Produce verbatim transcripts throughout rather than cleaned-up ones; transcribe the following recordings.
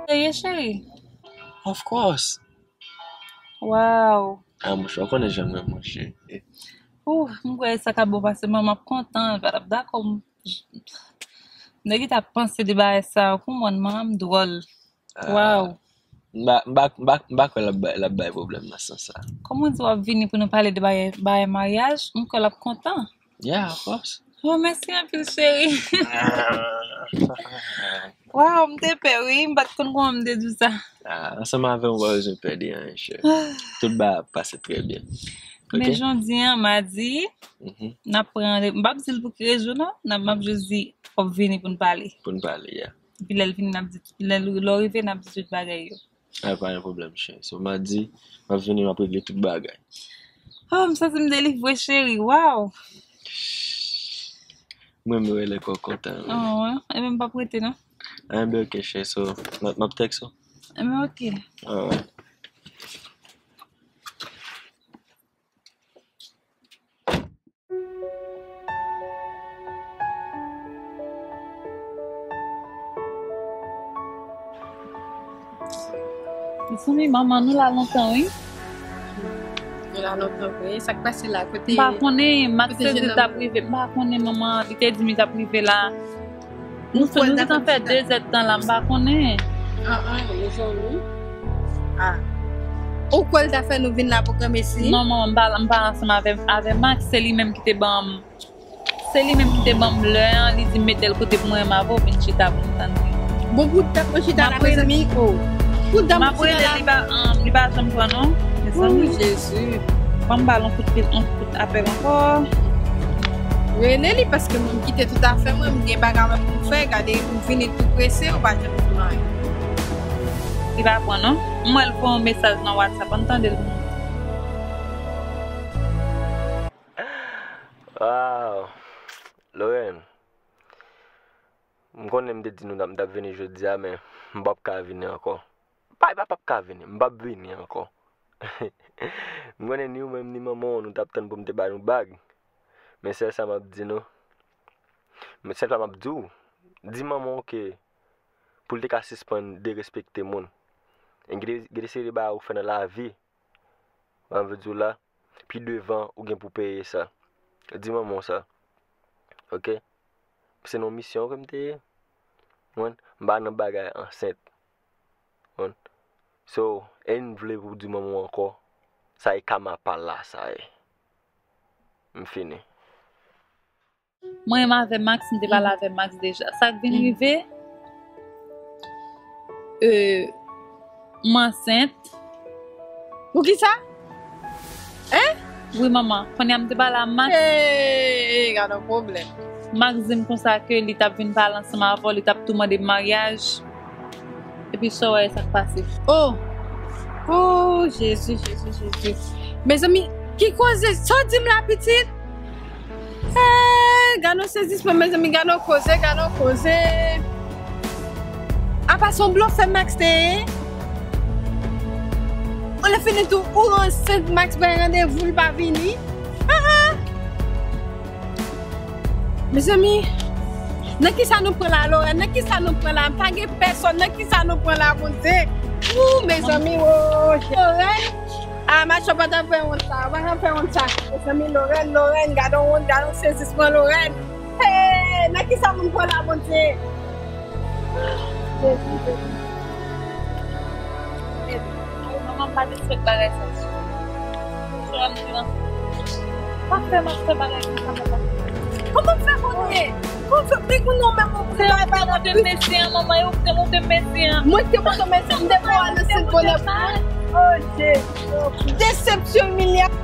Serye, cheri? Of course. Wow. Ah, monchè, ou konnen jan m renmen w, cheri. Ou, m kwè sa ka bon pase, manman ap kontan, l pa t ap dakò. M, m te gentan ap panse de bagay sa, ou konprann, manman m dwòl. Ah, wow. M pa, m pa, m pa, m pa kwè l ap bay, l ap bay pwoblèm nan sans sa. Kòman w di w ap vini pou nou pale de bagay, bagay maryaj? M kwè l ap kontan. Yeah, of course. Oh, mèsi anpil, cheri. Wow, m te pè, wi. M pa t konn kòman m te di w sa. Ah, ansanm avè w, ou pa bezwen pè de anyen, cheri. Tout bagay ap pase trè byen. Men jodi a, madi, n ap pran randevou. M p ap di l pou ki rezon, non. N ap, m ap jis di, fò w vini pou n pale. Pou n pale, yeah. Epi lè l vini, n ap di, lè l, lè w rive, n ap di tout bagay yo. Ah, pa gen pwoblèm, cheri. So, madi, m ap vini, m ap regle tout bagay. Oh, m santi m delivre, cheri. Wow! Mwen, mwen, lè kò kontan, wi. Oh, wi. Ebyen, m p ap rete, non. Ah, ben, ok, cheri. So, m ap, m ap text ou. Ebyen, ok. Alright. Mezanmi, manman, nou la lontan, wi. Nou la lontan vre. Sa k pase la? Kote, m pa konnen, Max te di l t ap rive. M pa konnen, manman, li te di m li t ap rive la. Nou fè, nou gentan fè de zèdtan la, m pa konnen. Ah, ah, mezanmi. Ah. Ou kwè l ta fè nou vin la pou granmesi? Non, manman, m pale, m pale ansanm avè, avè Max, se li menm ki te ban m, se li menm ki te ban m lè an, li di m mete l kote pou mwen, m avè w vin chita pou m tann li. Bon, pou dat mwen chita la, mezanmi, oh. Pou dat mwen chita la. M ap rele, li pa, um, li pa janm pran non, mezanmi. Oh, Jezi. Ban m ba l yon kout fil, yon kout apèl ankò. Rele li, paske mwen m kite tout afè mwen, m gen bagay mwen pou m fè, gade m vini tou prese, ou pa janm di m anyen. Li pa pran non. M wè l voye yon mesaj nan WhatsApp, ann tande l pou nou. Wow. Lorraine, m konnen m te di nou m t ap vini jodi a, men m p ap ka vini ankò. Pa, pa, p ap ka vini, m p ap vini ankò. M konnen ni ou menm ni manman w, nou t ap tann pou m te ba nou bag. Men sèl sa m ap di nou, men sèl sa m ap di w, di manman w ke pou l te ka sispann derespekte moun. E gen de, gen de seri de bagay ou fè nan lavi, m anvi di w la, pi devan ou gen pou peye sa. Di manman w sa. Ok? Se nan yon misyon ke m te ye. Konprann? M pa nan bagay ansent. Konprann? So, e n vle pou di manman w ankò, sa e kama pa la sa ye. M fini. Mwen menm avè Max, m te pale avè Max deja. Sa k vin rive, euh, m ansent. Poukisa? Hein? Wi, manman. Kounye a m te pale a Max. Hey, gade yon pwoblèm. Max di m konsa ke li t ap vin pale ansanm avè w, li t ap tou mande m maryaj. Epi sa w wè sa k pase. Oh! Oh, Jezi, Jezi, Jezi. Mezanmi, ki koze? Sa w di m la, pitit? Eh, gade yon sezisman, mezanmi, gade yon koze, gade yon koze. Apa se yon blofè Max te ye? Ou lè fini tou, ou ansent, Max bay randevou, li pa vini. Ah, ah. Mezanmi, nan kisa nou pran la, Lorraine? Nan kisa nou pran la? Pa gen pèsòn, nan kisa nou pran la, Bondye? Ou, mezanmi, o, Lorraine. Ah, Max, ou pa ta fè wont sa, ou pa ta fè wont sa. Mezanmi, Lorraine, Lorraine, gade yon wont, gade yon sezisman, Lorraine. Hey, nan kisa moun pran la, Bondye? Jezi, Jezi. Manman, m pa t espere bagay sa. Sa m di lan. Pa fè m ap fè bagay konsa, papa. Kòman m fè konnen? Kòman m fè? Men kounye a menm, mwen te monte mesye an, manman, yo te monte mesye an. Mwen te monte mesye an, m te pran nan sent bonè. Oh, Jezi. Desepsyon, imilyasyon.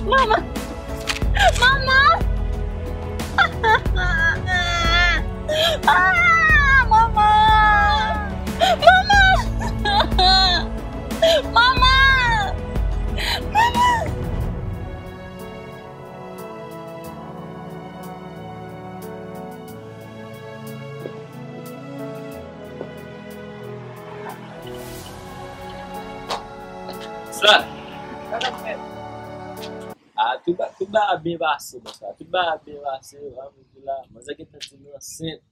Manman! Manman! Ah, manman! Manman! Manman! Manman! Sa. Sa k ap fèt? Ah, tout ba-, tout bagay byen pase, bòs la. Tout bagay byen pase, manzè gentan di m ansent.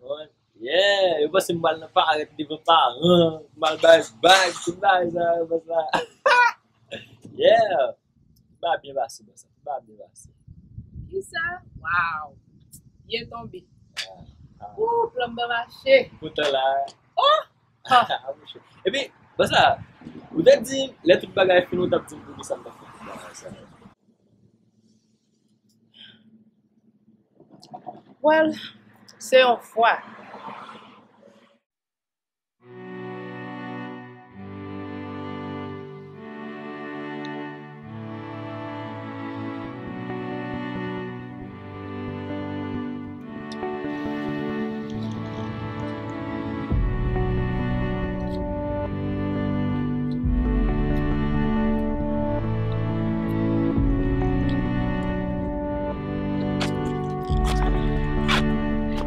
Wi. Yeah, yo panse m pral nan parèt devan paran, m al bay bag, tout bagay sa, yo panse la. Yeah. Tout bagay byen pase, bòs la. Tout bagay byen pase. Kisa? Wow. Byen tonbe. Ah, ah. Ooh, plonb mache. Poutan la. Oh! Ah, mouche. Epi, bòs la, ou te di, lè tout bagay fini, ou t ap di m pou kisa m t ap fè tout bagay sa. Well, se yon fwa.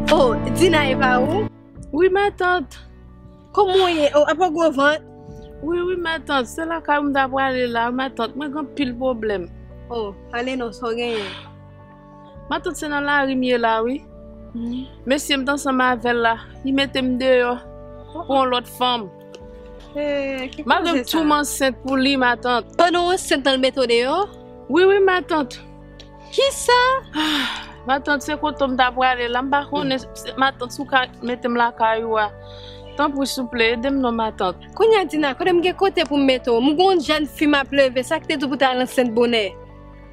Oh, Dina, e pa ou? Wi, matant. Kòman w ye? Oh, apa w gwo vant? Wi, wi, matant. Se lakay ou m ta prale la, matant. Mwen gen anpil pwoblèm. Oh, ale non, sa w genyen? Matant, se nan lari m ye la, wi. Hmm. Mesye m t ansanm avè l la, li mete m deyò pou yon lòt fanm. Eh, ki koze sa? Malgre m tou m ansent pou li, matant. Pandan w ansent, l mete w deyò? Wi, wi, matant. Kisa? Ah, matant, se kote m ta prale la. M pa konnen, se, matant, si w ka mete m lakay ou a. Tanpri, souple, ede m non, matant. Kounye a, Dina, kote m gen kote pou m mete w? M gon jèn fi m ap leve, sa k te di w pou w ta al ansent bonè?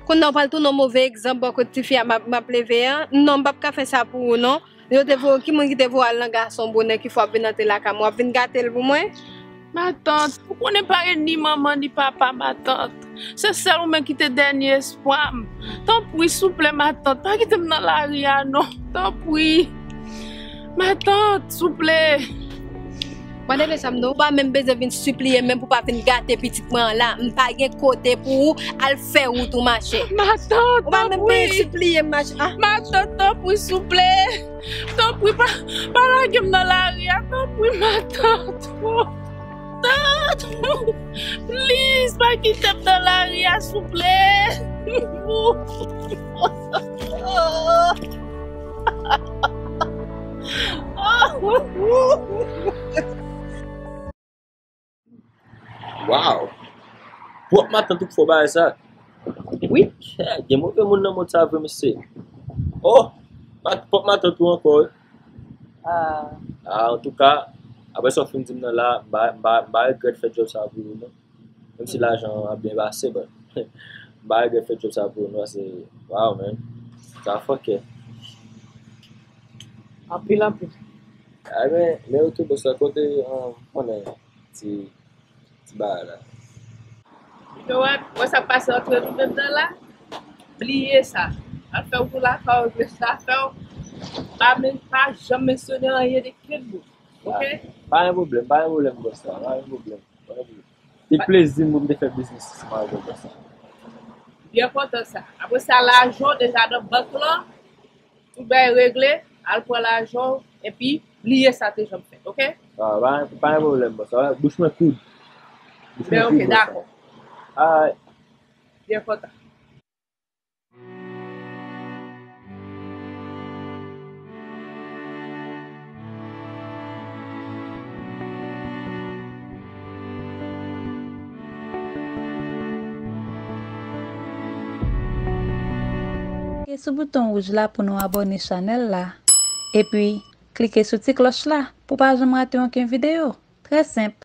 Kounye a, w pral tounen yon move egzanp bò kot tifi a m ap, m ap leve an. Non, m p ap ka fè sa pou ou, non. Yo te voye, ki moun ki te voye al nan gason bonè ki fè w ap vin antre lakay mwen, w ap vin gate l pou mwen? Matant, ou konnen pa gen ni manman ni papa, matant. Se sèl ou menm ki te dènye espwa m. Tanpri, souple, matant, pa kite m nan lari a, non. Tanpri. Matant, souple. Mande mesye a m non, ou pa menm bezwen vin sipliye m menm pou pa vin gate pitit mwen an la. M pa gen kote pou ou al fè wout ou mache. Matant, tanpri. Ou pa menm bezwen sipliye m mache. Ah. Matant, tanpri, souple. Tanpri, pa, pa lage m nan lari a. Tanpri, matant. Matant. Please, pa kite m nan lari a, souple. Wow! Pwòp matant ou k fè bagay sa. Wi. Chè, gen move moun nan mond sa vre, mesye. Oh! Mat-, pwòp matant ou ankò, wi. Ah. Ah, antouka, apre sa w fin di m nan la, m pa, m pa, m pa regrèt fè djòb sa pou ou, non. Menm si lajan an ap byen pase, but m pa regrèt fè djòb sa pou ou, non, paske, wow, man. Sa fòkè. Anpil, anpil. Ah, men, men ok, bòs la, kote, um, konnen ti, ti bagay la. You know what? Wè sa k pase antre nou menm nan la? Bliye sa. Al fè w pou lakay ou, regle sa, fè w. Pa men, pa janm mansyone anyen de kenn moun. Ok? Ah, pa gen pwoblèm, pa gen pwoblèm, bòs la, pa gen pwoblèm. Pa gen pwoblèm. Se plezi m pou m te fè biznis ansanm avè w konsa. Byen kontan sa. Apre sa, lajan w deja nan bank lan, tout bagay regle, al pran lajan w, epi bliye sa te janm fèt, ok? Ah, pa, pa gen pwoblèm, bòs. Ah, bouch mwen koud. Bouch mwen koud, bòs. Men ok, dakò. Alright. Byen kontan. Klike sou bouton wouj la pou nou abòne chanèl la. Epi, klike sou ti klòch la pou pa janm rate okenn videyo. Trè senp.